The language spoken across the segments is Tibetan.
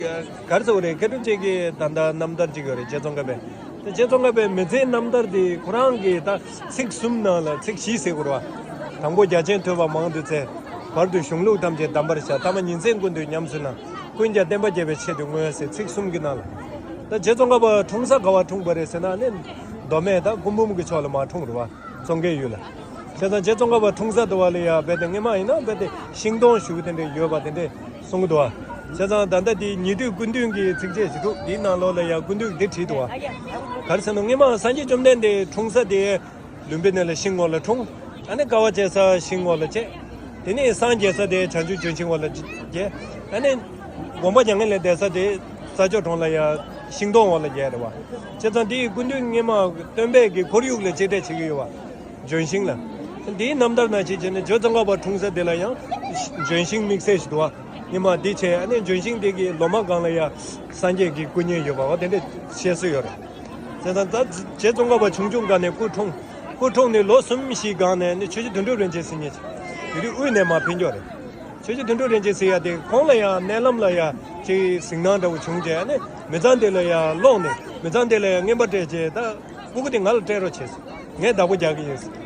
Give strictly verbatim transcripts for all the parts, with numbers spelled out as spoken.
ག་རེ་ཟེར་དགོས་རེད། མཁས་གྲུབ་རྗེ་གི་ད་ལྟ་རྣམ་ཐར་ཅིག་ཡོད་རེད། རྗེ་ཙོང་ཁ་པའི། ད་རྗེ་ཙོང་ཁ་པའི་མི་ཚེའི་རྣམ་ཐར་དེ་ཁོ་རང་གི་ད་ཚིག་གསུམ་ནང་ལ་ཚིག་བཞི་ཟེར་དགོས་རེད་བ། དང་པོ་རྒྱ་ཆེན་ཐོས་པ་མང་དུ་བཙལ། བར་དུ་གཞུང་ལུགས་ཐམས་ཅད་གདམས་པར་ཤར། ཐ་མ་ཉིན་མཚན་ཀུན་ཏུ་ཉམས་སུ་བླངས། ཀུན་ཀྱང་བསྟན་པ་རྒྱས་པའི་ཆེད་དུ་བསྔོས་ཟེར་ཚིག་གསུམ་གྱི་ནང་ལ། ད་རྗེ་ཙོང་ཁ་པ་འཁྲུངས་ས་ག་བ་འཁྲུངས་པ་རེད་ཟེར་ན་ནི་མདོ་སྨད་ད་སྐུ་འབུམ་གྱི་ཕྱོགས་ལ་མར་འཁྲུངས་རེད་བ། ཙོང་ཁའི་ཡུལ་ལ། བྱས་ཙང་རྗེ་ཙོང་ཁ་པ་འཁྲུངས་ས་དུ་བ་ལ་ཡ་རྦད་དེ་སྔོན་མ་ཡིན་ན་རྦད་དེ་ཤིང་སྡོང་ཞུ་དེ་འདྲ་ཡོད་པ་དེ་འདྲ་གསུང་གི་འདུག་བ། བྱས་ཙང་ད་ལྟ་དེ་ཉེ་དུས་ཀུན་བཏུས་ཀྱི་ཚིགས་བཅད་ཞུ་དྲུག་འདིའི་ནང་ལོགས་ལ་ཡ་ཀུན་བཏུས་འདི་བྲིས་འདུག་བ། ག་རེ་ཟེར་ན་སྔོན་མ་སངས་རྒྱས་བཅོམ་ལྡན་འདས་འཁྲུངས་ས་དེ་ལུམྦི་ནི་ལ་ཤིང་འོག་ལ་འཁྲུངས། ཨ་ནི་དཀའ་བ་སྤྱད་ས་ཤིང་འོག་ལ་བྱས། དེ་ནས་སངས་རྒྱས་ས་དེ་བྱང་ཆུབ་ལྗོན་ཤིང་འོག་ལ་རྒྱས། ཨ་ནི་དགོངས་པ་རྒྱ་ངན་ལས་འདས་ས་དེ་རྩྭ་མཆོག་གྲོང་ལ་ཡ་ཤིང་སྡོང་འོག་ལ་རྒྱས་རེད་བ། བྱས་ཙང་དེའི་ཀུན་བཏུས་སྔོན་མ་སྟོན་པའི་གི་ཁོར་ཡུག་ལ་གཅེས་སྤྲས་བྱེད་ཀྱི་ཡོད་བ། ལྗོན་ཤིང་ལ། དེའི་རྣམ་ཐར་ནང་བཞིན་བྱས་ནས་རྗེ་ཙོང་ཁ་པ་འཁྲུངས་ས་དེ་ལ་ཡང་ལྗོན་ཤིང་དམིགས་བསལ་ཞིག་འདུག་བ། སྔོན་མ་འདི་བྱས་ཨ་ནི་ལྗོན་ཤིང་དེ་གི་ལོ་མ་སྒང་ལ་ཡ་སངས་རྒྱས་ཀྱི་སྐུ་བརྙན་ཡོད་པ་བ་དེ་འདྲ་བཤད་སྲོལ་ཡོད་རེད། བྱས་ཙང་ད་རྗེ་ཙོང་ཁ་པ་ཆུང་ཆུང་སྒང་ནས་སྐུ་འཁྲུངས། སྐུ་འཁྲུངས་ནས་ལོ་གསུམ་བཞི་སྒང་ནས་ནི་ཆོས་རྗེ་དོན་གྲུབ་རིན་ཆེན་ཟེར་མཁན་ཅིག་དེ་དུས་དབུས་ནས་མར་ཕེབས་མགྱོགས་རེད། ཆོས་རྗེ་དོན་གྲུབ་རིན་ཆེན་ཟེར་ཡ་དེ་ཁོང་ལ་ཡང་མནལ་ལམ་ལ་ཡ་ཅིག་གཟིགས་སྣང་འདྲ་བོ་བྱུང་རྗེས་ནི་མི་ཚང་དེ་ལ་ཡ་ལོག་ནས་མི་ཚང་དེ་ལ་ཡ་རྔན་པ་སྤྲད་རྗེས་ད་སྤུ་གུ་དེ་ང་ལ་སྤྲད་རོགས་བྱས་སོང་། ངས་བདག་པོ་རྒྱག་གི་ཡིན།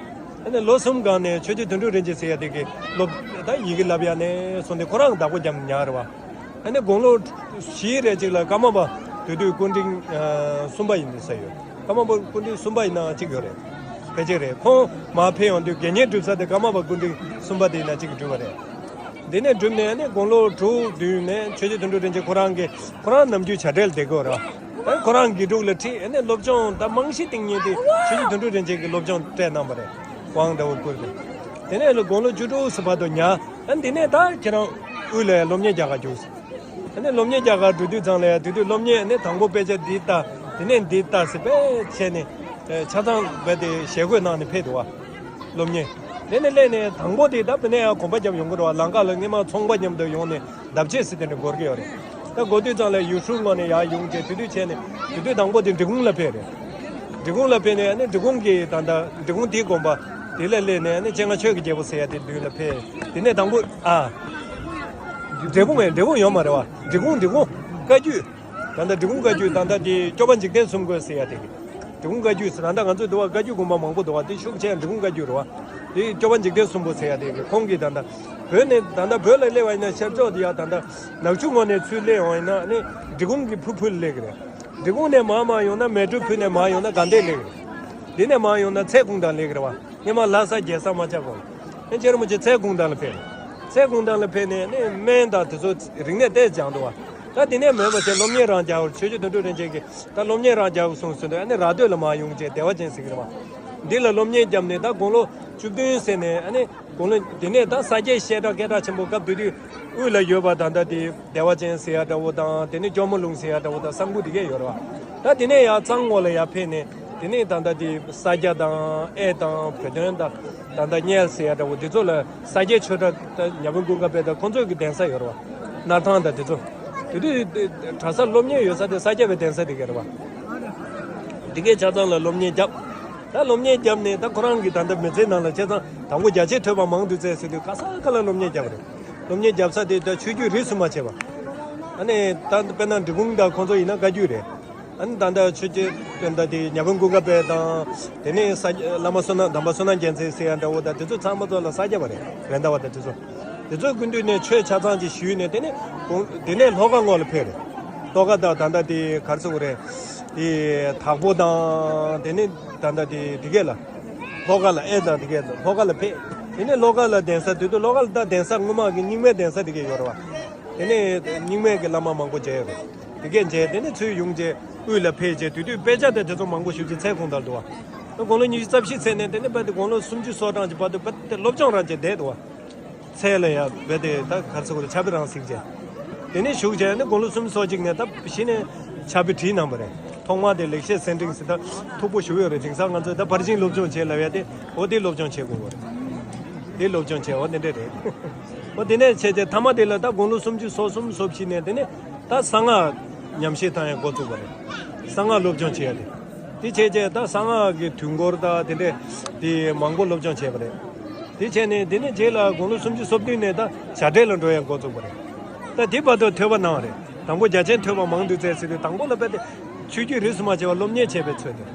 ཨ་ནི་ལོ་གསུམ་སྒང་ནས་ཆོས་རྗེ་དོན་གྲུབ་རིན་ཆེན་ཟེར་ཡ་དེ་གི་སློབ་ད་ཡི་གེ་བསླབ་ཡ་ནས་སོང་སྟེ་ཁོ་རང་བདག་པོ་བརྒྱབ་ནས་ཉར་བ། ཨ་ནི་དགུང་ལོ་བཞི་རེ་གཅིག་ལ་ཀརྨ་པ་དེ་དུས་སྐུ་ཕྲེང་ཨ་གསུམ་པ་ཡིན་ཟེར་ཡོད། ཀརྨ་པ་སྐུ་ཕྲེང་གསུམ་པ་ཡིན་ནའང་གཅིག་ཡོད་རེད། ཕལ་ཆེར་རེད། ཁོང་མར་ཕེབས་ཡོང་དུས་དགེ་བསྙེན་སྒྲུབ་ས་དེ་ཀརྨ་པ་སྐུ་ཕྲེང་གསུམ་པ་དེ་ཡིན་ན་གཅིག་གིས་བསྒྲུབས་པ་རེད། དེ་ནས་བསྒྲུབས་ནས་ཨ་ནི་དགུང་ལོ་དྲུག་བདུན་ནས་ཆོས་རྗེ་དོན་གྲུབ་རིན་ཆེན་ཁོ་རང་གི་ཁོ་རང་ནམ་རྒྱུན་བྱ་བྲལ་བསྡད་ཀྱི་ཡོད་རེད། ཨ་ནི་ཁོ་རང་དགེ་ཕྲུག་ལ་ཁྲིད་ཨ་ནི་སློབ་སྦྱོང་ད་རྨང་གཞི་བཏིང་མཁན་དེ་ཆོས་རྗེ་དོན་གྲུབ་རིན་ཆེན་གྱིས་སློབ་སྦྱོང་སྤྲད་གནང་བ་རེད། དབང་འདྲ་བོ་བསྐུར་ཏེ། དེ་ནས་ལོ་དགུང་ལོ་བཅུ་དྲུག་ཙམ་བར་དུ་ཉར། ཨ་ནི་དེ་ནས་ད་ཁྱེད་རང་དབུས་ལ་སློབ་གཉེར་རྒྱག་གར་འཇུག་ཨ་ནི་སློབ་གཉེར་རྒྱག་གར་འགྲོ་དུས་ཙང་ལ་ཡ་དེ་དུས་སློབ་གཉེར་ཨ་ནི་དང་པོ་དཔེ་ཆ་འདི་ལྟ། དེ་ནས་འདི་ལྟ་ཟེར་དཔེ་བྱས་ནས་ཆ་ཚང་རྦད་དེ་ཞལ་བཀོད་གནང་ནས་ཕེབས་འདུག་བ། སློབ་གཉེར། དེ་ནས་སླེབས་ནས་དང་པོ་དེ་ད་དཔེར་ན་ཡང་གོམ་པ་རྒྱབ་ཡོང་གི་རེད་བ། ལམ་ཁ་ལ་སྔོན་མ་ཚོང་པ་མཉམ་དུ་ཡོང་ནས་འདབ་ཆས་ཟེར་དེ་འདྲ་འགོར་གི་ཡོད་རེད། ད་འགོར་དུས་ཙང་ལ་ཡུས་ཧྲུའུ་ངོས་ནས་ཡར་ཡོང་བྱས་དེ་དུས་བྱས་ནས་དེ་དུས་དང་པོ་དེ་འབྲི་གུང་ལ་ཕེབས་རེད། འབྲི་གུང་ལ་ཕེབས་ནས་ཨ་ནི་འབྲི་གུང་གི་ད་ལྟ་འབྲི་གུང་དེའི་དགོན་པ་དེ་ལ་སླེབས་ནས་ཨ་ནི་སྤྱན་སྔ་ཆོས་ཀྱི་རྒྱལ་པོ་ཟེར་ཡ་དེ་མདུན་ལ་ཕེབས། དེ་ནས་དང་པོ་ཨ། འབྲས་སྤུངས་མེད། འབྲས་སྤུངས་ཡོད་མ་རེད་བ། འབྲི་གུང་འབྲི་གུང་བཀའ་བརྒྱུད། ད་ལྟ་འབྲི་གུང་བཀའ་བརྒྱུད་ད་ལྟ་དེ་སྐྱོབ་པ་འཇིག་རྟེན་གསུམ་མགོན་ཟེར་ཡ་དེ་གི། འབྲི་གུང་བཀའ་བརྒྱུད་ཟེར་ད་ལྟ་ང་ཚོའི་འདུལ་བ་བཀའ་བརྒྱུད་དགོན་པ་མང་པོ་འདུག་བ། དེ་ཤུགས་ཆེ་འབྲི་གུང་བཀའ་བརྒྱུད་རེད་བ། དེ་སྐྱོབ་པ་འཇིག་རྟེན་གསུམ་པོ་ཟེར་ཡ་དེ་གི་ཁོང་གིས་ད་ལྟ་བོད་ནས་ད་ལྟ་བོད་ལ་སླེབས་པ་ཡིན་ན་ཤར་ཕྱོགས་དེ་ཡ་ད་ལྟ་ནག་ཆུ་ངོས་ནས་ཚུར་སླེབས་ཡོང་ཡིན་ན་ནི་འབྲི་གུང་གི་ཕུ་ཕུ་ལ་སླེབས་གི་རེད། འབྲི་གུང་ནས་མར་མར་ཡོང་ན་མལ་གྲོ་ཕུ་ནས་མར་ཡོང་ན་དགའ་ལྡན་སླེབས་གི་རེད། འདི་ནས་མར་ཡོང་ན་ཚལ་གུང་ཐང་སླེབས་གི་རེད་བ། སྔོན་མ་ལྷ་ས་རྒྱལ་ས་རྨ་བྱ་གོང་། ཨེ་རྗེ་རིན་པོ་ཆེ་ཚལ་གུང་ཐང་ལ་ཕེབས། ཚལ་གུང་ཐང་ལ་ཕེབས་ནས་ནི་སྨན་དང་དེ་ཚོ་རིག་གནས་ཏོག་ཙམ་སྦྱངས་འདུག་བ། ད་དེ་ནས་མེད་པ་བྱས་སློབ་གཉེར་རང་རྒྱག་པར་ཆོས་རྗེ་དོན་གྲུབ་རིན་ཆེན་གྱིས་ད་སློབ་གཉེར་རང་རྒྱག་དགོས་གསུངས་ཟིན་དུས་ཨ་ནི་ར་སྟོད་ལ་མར་ཡོང་བྱས་བདེ་བ་ཅན་ཟེར་གྱི་རེད་བ། འདི་ལ་སློབ་གཉེར་བརྒྱབ་ནས་ད་དགུང་ལོ་བཅུ་བདུན་ཟེར་ནས་ཨ་ནི་དགུང་ལོ་དེ་ནས་ད་ས་སྐྱའི་བཤད་གྲྭ་སྐད་གྲགས་ཆེན་པོ་སྐབས་དེ་དུས་དབུས་ལ་ཡོད་པ་ད་ལྟ་དེ། བདེ་བ་ཅན་ཟེར་ཡ་འདྲ་བོ་དང་དེ་ནས་སྐྱོར་མོ་ལུང་ཟེར་ཡ་འདྲ་བོ་དང་གསང་ཕུ་དེ་གས་ཡོད་རེད་བ། ད་དེ་ནས་ཡར་གཙང་ངོས་ལ་ཡར་ཕེབས་ནས་དེ་ནས་ད་ལྟ་དེ་ས་སྐྱ་དང་ཨེ་དང་བོད་དོན་དང་ད་ལྟ་གཉལ་ཟེར་ཡ་འདྲ་བོ་དེ་ཚོ་ལ་ས་སྐྱའི་ཆོས་གྲྭ་ད་ཉ་དབོན་ཀུན་དགའ་དཔལ་དང་ཁོང་ཚོས་ཀྱི་གདན་ས་ཡོད་རེད་བ། སྣར་ཐང་དང་དེ་ཚོ། དེ་དུས་གྲྭ་ས་སློབ་གཉེར་ཡོད་ས་དེ་ས་སྐྱ་པའི་གདན་ས་དེ་གས་རེད་བ། དེ་གས་ཆ་ཚང་ལ་སློབ་གཉེར་བརྒྱབ། ད་སློབ་གཉེར་བརྒྱབ་ནས་ད་ཁོ་རང་གི་ད་ལྟ་མི་ཚེའི་ནང་ལ་བྱས་ཙང་དང་པོ་རྒྱ་ཆེར་ཐོས་པ་མང་དུ་བཙལ་ཟེར་དུས་ག་ས་ག་ལ་སློབ་གཉེར་བརྒྱབ་པ་རེད། སློབ་གཉེར་བརྒྱབ་ས་དེ་ད་ཆོས་བརྒྱུད་རིས་སུ་མ་ཆད་པ། ཨ་ནི་ད་དཔེར་ན་འབྲི་གུང་དང་ཁོང་ཚོ་ཡིན་ན་བཀའ་བརྒྱུད་རེད། ཨ་ནི་ད་ལྟ་ཆོས་རྗེ་དོན་ད་དེ་ཉ་དབོན་ཀུན་དགའ་དཔལ་དང་དེ་ནས་ས་བླ་མ་བསོད་ནམས་དམ་པ་བསོད་ནམས་རྒྱལ་མཚན་ཟེར་ཡ་འདྲ་བོ་དང་དེ་ཚོ་ཚང་མ་ཚོ་ལ་ས་སྐྱ་པ་རེད། རེད་མདའ་བ་དང་དེ་ཚོ། དེ་ཚོའི་སྐུ་མདུན་ནས་ཆོས་ཆ་ཚང་ཅིག་ཞུས་ནས་དེ་ནས་དགོང་དེ་ནས་ལྷོ་ཁ་ངོས་ལ་ཕེབས་རེད། ལྷོ་ཁ་དང་ད་ལྟ་དེ་ག་རེ་ཟེར་དགོས་རེད། དེ་དྭགས་པོ་དང་དེ་ནས་ད་ལྟ་དེ་དེ་གས་ལ། ལྷོ་ཁ་ལ་ཨེ་དང་དེ་གས་ལ་ལྷོ་ཁ་ལ་ཕེབས། དེ་ནས་ལྷོ་ཁ་ལ་གདན་ས་དེ་དུས་ལྷོ་ཁ་ལ་ད་གདན་ས་སྔོན་མ་གི་རྙིང་མའི་གདན་ས་དེ་གས་ཡོད་རེད་བ། དེ་ནས་རྙིང་མའི་གི་བླ་མ་མང་པོ་མཇལ་ཡོད་རེད། དེ་གས་མཇལ་དེ་ནས་ཚུར་ཡོང་རྗེས་དབུས་ལ་ཕེབས་རྗེས་དེ་དུས་དཔེ་ཆ་དང་དེ་ཚོ་མང་པོ་ཞིབ་ཅིག་ཚལ་གུང་ཐང་འདུག་བ། དགུང་ལོ་ཉི་ཤུ་རྩ་བཞི་ཚད་ནས་དེ་ནས་བར་དུ་དགུང་ལོ་སུམ་ཅུ་སོ་གྲངས་ཀྱི་བར་དུ་བར་དུ་སློབ་སྦྱོང་རང་བྱས་བསྡད་འདུག་བ། ཚལ་ལ་ཡ་བས་དེ་ད་ག་རེ་ཟེར་དགོས་རེད། ཆར་པ་རང་གཟིགས་བྱས། དེ་ནས་བཞུགས་བྱས་ནས་དགུང་ལོ་སུམ་ཅུ་སོ་གཅིག་ནས་ད་གཞི་ནས་ཕྱག་དཔེ་བྲིས་གནང་བ་རེད། ཐོག་མར་དེ་ལེགས་བཤད་གསེར་ཕྲེང་ཟེར་ད་མཐུག་པོ་ཞུ་ཡོད་རེད། དེང་སང་ང་ཚོས་ད་ཕར་ཕྱིན་སློབ་སྦྱོང་བྱེད་ལབ་ཡ་དེ་འོ་དེ་སློབ་སྦྱོང་བྱེད་དགོས་པ་རེད། དེ་སློབ་སྦྱོང་བྱེད་འོ་དེ་འདྲས་རེད། འོ་དེ་ནས་བྱས་ཏེ་ཐ་མ་དེ་ལ་ད་དགུང་ལོ་སུམ་ཅུ་སོ་གསུམ་སོ་བཞི་ནས་དེ་ནས་ད་གསང་སྔགས་ཉམས་བཞེས་བཏང་ཡ་འགོ་བཙུགས་པ་རེད། གསང་སྔགས་སློབ་སྦྱོང་བྱེད་ཡ་དེ། དེ་བྱས་རྗེས་ད་གསང་སྔགས་ཀྱི་དུས་འཁོར་དང་དེ་འདྲས་དེ་མང་པོ་སློབ་སྦྱོང་བྱས་པ་རེད། དེ་བྱས་ནས་དེ་ནས་རྗེས་ལ་དགུང་ལོ་སུམ་ཅུ་སོ་བདུན་ནས་ད་བྱ་བྲལ་ལ་འགྲོ་ཡ་འགོ་བཙུགས་པ་རེད། ད་དེ་བར་དུ་ཐོས་པ་གནང་བ་རེད། དང་པོ་རྒྱ་ཆེན་ཐོས་པ་མང་དུ་བཙལ་ཟེར་དུས་དང་པོ་ལ་དཔེ་དེ་ཆོས་བརྒྱུད་རིས་སུ་མ་ཆད་པ་སློབ་གཉེར་བྱས་པའི་ཚོད་དེ།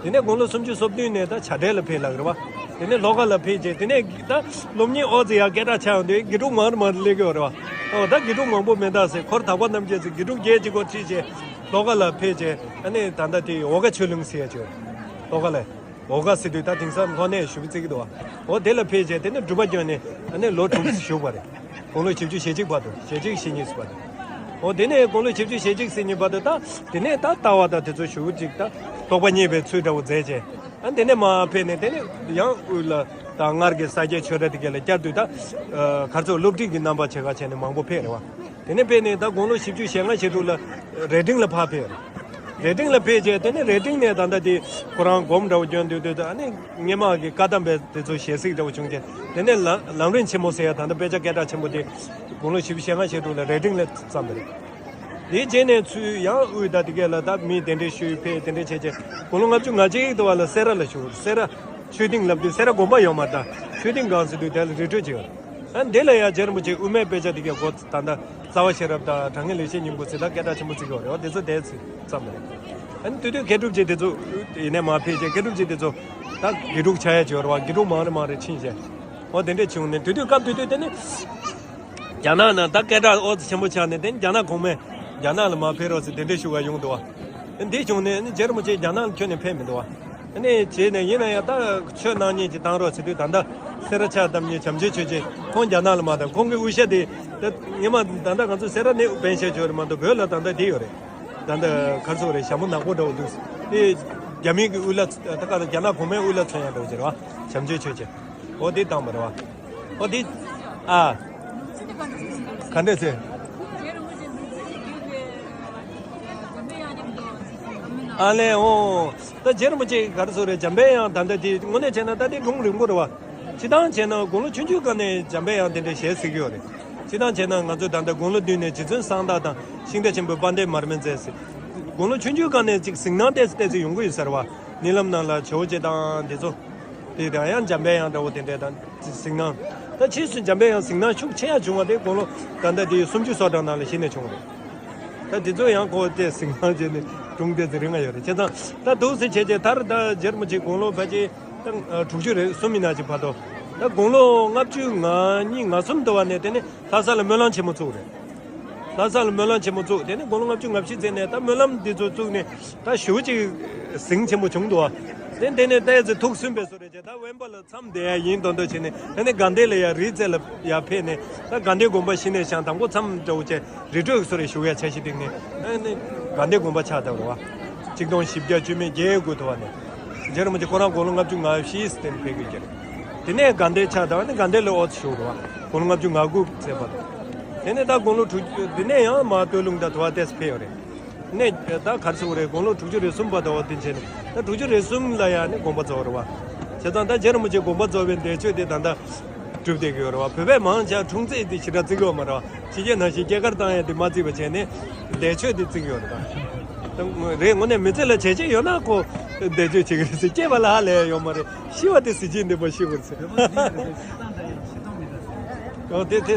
དེ་ནས་དགུང་ལོ་སུམ་ཅུ་སོ་བདུན་ནས་ད་བྱ་བྲལ་ལ་ཕེབས་ལབ་རེད་བ། དེ་ནས་ལྷོ་ཁ་ལ་ཕེབས་རྗེས་དེ་ནས་ད་སློབ་གཉེར་ཨོ་ཙི་ཡ་སྐད་གྲགས་ཆགས་ཡོང་དུས་དགེ་ཕྲུག་མང་རུ་མང་རུ་སླེབས་ཀྱི་ཡོད་རེད་བ། ཨོ་ད་དགེ་ཕྲུག་མང་པོ་མེད་ད་ཟེར་འཁོར་དག་པ་རྣམས་ཀྱིས་ཟེར་དགེ་ཕྲུག་བརྒྱད་ཅིག་གོ་ཁྲིད་བྱས་ལྷོ་ཁ་ལ་ཕེབས་རྗེས་ཨ་ནི་ད་ལྟ་དེ་འོ་དགའ་ཆོས་གླིང་ཟེར་ཡ་ཅིག་ཡོད་རེད་ལྷོ་ཁ་ལ། འོ་དགའ་ཟེར་དུས་ད་དེང་སང་ལྷོ་ནས་ཞུ་བ་བརྩི་གི་འདུག་བ། འོ་དེ་ལ་ཕེབས་རྗེས་དེ་ནས་སྒྲུབ་པ་བསྐྱོན་ནས་ཨ་ནི་ལོ་དྲུག་བཞུགས་པ་རེད། དགུང་ལོ་བཞི་བཅུ་ཞེ་གཅིག་བར་དུ་ཞེ་གཅིག་ཞེ་གཉིས་བར་དུ། འོ་དེ་ནས་དགུང་ལོ་བཞི་བཅུ་ཞེ་གཅིག་ཞེ་གཉིས་བར་དུ་ད་དེ་ནས་ད་ལྟ་བ་དང་དེ་ཚོ་ཞུ་ཅིག་ད་རྟོགས་པ་བརྙེས་པའི་ཚུལ་འདྲ་བོ་མཛད་རྗེས་ཨ་དེ་ནས་མར་ཕེབས་ནས་དེ་ནས་ཡང་དབུས་ལ་ད་སྔར་གྱི་ས་སྐྱའི་ཆོས་གྲྭ་དེ་ག་ལ་བསྐྱར་དུ་ད་ག་ཚོད་སློབ་ཁྲིད་ཀྱི་རྣམ་པ་བྱེད་ག་བྱས་ནས་མང་པོ་ཕེབས་རེད་བ། དེ་ནས་ཕེབས་ནས་ད་དགུང་ལོ་བཞི་བཅུ་ཞེ་ལྔ་ཞེ་དྲུག་ལ་རྭ་སྒྲེང་ལ་ཕར་ཕེབས། རྭ་སྒྲེང་ལ་ཕེབས་རྗེས་དེ་ནས་རྭ་སྒྲེང་ནས་ད་ལྟ་དེ་ཁོ་རང་སྒོམ་འདྲ་བོ་བསྐྱོན་དུས་དུས་ཨ་ནི་སྔས་མ་གི་བཀའ་གདམས་པའི་དེ་ཚོ་ཞལ་གཟིགས་འདྲ་བོ་བྱུང་རྗེས་དེ་ནས་ལམ་ལམ་རིམ་ཆེན་མོ་ཟེར་ཡ་ད་ལྟ་དཔེ་ཆ་སྐད་གྲགས་ཆེན་པོ་དེ་དགུང་ལོ་བཞི་བཅུ་ཞེ་ལྔ་ཞེ་དྲུག་ལ་རྭ་སྒྲེང་ལ་བརྩམས་པ་རེད། དེའི་རྗེས་ནས་ཚུར་ཡང་དབུས་ད་དེ་གས་ལ་ད་མི་གདན་འདྲེན་ཞུས་ཕེབས་གདན་འདྲེན་བྱས་རྗེས་དགུང་ལོ་ལྔ་བཅུ་ང་གཅིག་དུ་བ་ལ་སེ་ར་ལ་བཞུགས། སེ་ར་ཆོས་སྡིངས་ལབ་དུས་སེ་ར་དགོན་པ་ཡོད་མ་རེད། ད་ཆོས་སྡིངས་སྒང་ཟེར་དུས་དེ་ལ་རི་ཁྲོད་ཅིག་ཡོད། ཨ་ནི་དེ་ལ་ཡང་རྗེ་རིན་པོ་ཆེ་དབུ་མའི་དཔེ་ཆ་དེ་གའི་སྐོར་ད་ལྟ་རྩ་བ་ཤེས་རབ་དང་དྲང་ངེས་ལེགས་བཤད་སྙིང་པོ་ཟེར་ད་སྐད་གྲགས་ཆེན་པོ་བརྩི་གི་ཡོད་རེད་བ། དེ་ཚོ་དེ་ཚོ་བརྩམས་པ་རེད། ཨ་ནི་དེ་དུས་མཁས་གྲུབ་རྗེ་དེ་ཚོ་ཡིན་ནའི་མར་ཕེབས་རྗེས་མཁས་གྲུབ་རྗེ་དེ་ཚོ་ད་དགེ་ཕྲུག་ཆགས་ཡ་ཅིག་ཡོད་རེད་བ། དགེ་ཕྲུག་མང་རེ་མང་རེ་ཕྱིན་རྗེས་འོ་དེ་འདྲས་བྱུང་ནས་དེ་དུས་སྐབས་དེ་དུས་དེ་ནི་རྒྱ་ནག་ནང་ད་སྐད་གྲགས་ཨོ་ཙི་ཆེན་པོ་ཆགས་ནས་དེ་ནི་རྒྱ་ནག་གོང་མས་རྒྱ་ནག་ལ་མར་ཕེབས་རོགས་ཟེར་དེ་འདྲས་ཞུ་བ་ཡོང་འདུག་བ། འདི་བྱུང་ནས་ནི་རྗེ་རིན་པོ་ཆེ་རྒྱ་ནག་ལ་ཁྱོན་ནས་ཕེབས་མི་འདུག་བ། ཨ་ནི་བྱས་ནས་ཡིན་ན་ཡང་ད་ཆོས་གནང་མཁན་ཅིག་བཏང་རོགས་ཟེར་དུས་ད་ལྟ་སེ་ར་ཕྱག་བཏབ་མཁན་བྱམས་ཆེན་ཆོས་རྗེ་ཁོང་རྒྱ་ནག་ལ་མ་བཏང་། ཁོང་གི་དབུ་ཞྭ་དེ་ད་ངེས་མ་ད་ལྟ་ང་ཚོ་སེ་ར་ནས་འབེན་བཞག་ཆོག་རེད་མ་གཏོགས་བོད་ལ་ད་ལྟ་དེ་ཡོད་རེད། ད་ལྟ་ག་རེ་ཟེར་དགོས་རེད། ཞྭ་མོ་ནག་པོ་འདྲ་བོ་འདུག་དེ་རྒྱ་མི་གི་དབུ་བླ་ད་ག་རེ་རྒྱ་ནག་གོང་མའི་དབུ་བླ་མཚོན་ཡག་འདྲ་བོ་ཅིག་རེད་བ། བྱམས་ཆེན་ཆོས་རྗེ། འོ་དེ་བཏང་བ་རེད་བ། འོ་དེ་ཨ་ག་འདྲ་ཟེར། ཨ་ལས་འོ། ད་རྗེ་རིན་པོ་ཆེ་ག་རེ་ཟེར་དགོས་རེད། འཇམ་པའི་དབྱངས་ད་ལྟ་དེ་དངོས་གནས་བྱས་ན་ད་དེ་སྒྲུང་རིང་པོ་རེད་བ། སྤྱིར་བཏང་བྱས་ན་དགུང་ལོ་ཆུང་ཆུང་སྒང་ནས་འཇམ་པའི་དབྱངས་དེ་འདྲ་ཞལ་གཟིགས་ཀྱི་ཡོད་རེད། སྤྱིར་བཏང་བྱས་ན་ང་ཚོ་ད་ལྟ་དགུང་ལོ་བདུན་ནས་རྗེ་བཙུན་གསང་བདག་དང་ཤིང་རྟ་ཆེན་པོའི་དཔལ་ལྡན་མར་མེ་མཛད་ཟེར། དགུང་ལོ་ཆུང་ཆུང་སྒང་ནས་ཅིག་གཟིགས་སྣང་ཏོག་ཙམ་ཏོག་ཙམ་ཡོང་གི་ཡོད་ས་རེད་བ། རྨི་ལམ་ནང་ལ་ཇོ་བོ་རྗེ་དང་དེ་ཚོ། དེ་དང་ཡང་འཇམ་པའི་དབྱངས་འདྲ་བོ་དེ་འདྲས་དང་གཟིགས་སྣང་། ད་ཕྱིས་སུ་འཇམ་པའི་དབྱངས་གཟིགས་སྣང་ཤུགས་ཆེ་ཡ་བྱུང་བ་དེ་དགུང་ལོ་ད་ལྟ་དེ་སུམ་ཅུ་སོ་གྲངས་ནང་ལ་གཞི་ནས་བྱུང་བ་རེད། ད་དེ་ཚོ་ཡང་ཁོ་དེ་གཟིགས་སྣང་བྱས་ནས་སྒྲུང་དེ་ཚོ་རིང་ང་ཡོད་རེད། བྱས་ཙང་ད་འདུག་སེ་བྱས་རྗེས་མཐར་ད་རྗེ་རིན་པོ་ཆེ་དགུང་ལོ་ཕལ་ཆེར་ད་དྲུག་ཅུ་རེ་གསུམ་ཡིན་ན་ཅིག་བར་དུ། ད་དགུང་ལོ་ལྔ་བཅུ་ང་གཉིས་ང་གསུམ་དུ་བ་ནས་དེ་ནས་ལྷ་ས་ལ་སྨོན་ལམ་ཆེན་མོ་བཙུགས་རེད། ལྷ་ས་ལ་སྨོན་ལམ་ཆེན་མོ་བཙུགས། དེ་ནས་དགུང་ལོ་ལྔ་བཅུ་ང་བཞི་ཚེས་ནས་ད་སྨོན་ལམ་འདི་ཚོ་བཙུགས་ནས་ད་ཞེ་པོ་ཅིག་ཟིང་ཆེན་པོ་བྱུང་འདུག་བ། དེ་དེ་ནས་ཏོག་ཙམ་ཐུགས་སུན་པའི་བཟོ་འདྲ་བྱས། ད་དབེན་པ་ལ་མཚམས་བསྡད་ཡ་ཡིན་མདོག་མདོག་བྱས་ནས་ད་ནི་དགའ་ལྡན་ལ་ཡ་རི་རྩེ་ལ་ཡ་ཕེབས་ནས་ད་དགའ་ལྡན་དགོན་པ་གཞི་ནས་བཞེངས། དང་པོ་མཚམས་འདྲ་བོ་བྱས་རི་ཁྲོད་སོ་རེ་བཞུགས་ཡ་འཆར་གཞི་བཏིང་ནས་ད་ནི་དགའ་ལྡན་དགོན་པ་ཕྱག་བཏབ་རེད་བ། ཆིག་སྟོང་བཞི་བརྒྱ་བཅུ་མེད་བརྒྱད་དགུ་དུ་བ་ནས། རྗེ་རིན་པོ་ཆེ་ཁོ་རང་དགུང་ལོ་ལྔ་བཅུ་ང་བཞི་ཙམ་ཕེབས་ཀྱི་རེད། དེ་ནས་དགའ་ལྡན་ཕྱག་བཏབ་ནས་དགའ་ལྡན་ལ་ཨོ་ཙི་བཞུགས་རེད་བ། དགུང་ལོ་ལྔ་བཅུ་ང་དགུ་ཚེས་བར། དེ་ནས་ད་དགུང་ལོ་དྲུག་ཅུ་དེ་ནས་ཡང་མར་སྟོད་ལུང་དང་དུ་བ་ཏོག་ཙམ་ཕེབས་ཡོད་རེད། ནས་ད་ག་རེ་ཟེར་དགོས་རེད། དགུང་ལོ་དྲུག་ཅུ་རེ་གསུམ་བར་དུ་འོ་དེ་བྱས་ནས་ད་དྲུག་ཅུ་རེ་གསུམ་ལ་ཡང་ནི་དགོངས་པ་རྫོགས་རེད་བ། བྱས་ཙང་ད་རྗེ་རིན་པོ་ཆེ་དགོངས་པ་རྫོགས་པའི་འདས་མཆོད་དེ་ད་ལྟ་སྒྲུབ་བསྡད་ཀྱི་ཡོད་རེད་བ། བོད་པས་མང་ཆེ་འཁྲུངས་ཚེས་དེ་ཞེ་དྲག་བརྩི་གི་ཡོད་མ་རེད་བ། ཕྱི་རྒྱལ་ནང་བཞིན་སྐྱེས་སྐར་བཏང་ཡ་དེ་མ་བརྩི་བ་བྱས་ནས་འདས་མཆོད་དེ་བརྩི་གི་ཡོད་རེད་བ། ད་རེད། དངོས་གནས་མི་ཚེ་ལ་བྱས་རྗེས་ཡོད་ན་ཁོ་འདས་མཆོད་བྱེད་ཀྱི་རེད་ཟེར། སྐྱེས་པ་ལ་ཧ་ལས་ཡོད་མ་རེད། ཤི་བ་དེ་གཟི་བརྗིད་ལྡན་པ་ཤི་དགོས་ཟེར། ཨོ་དེ་དེ།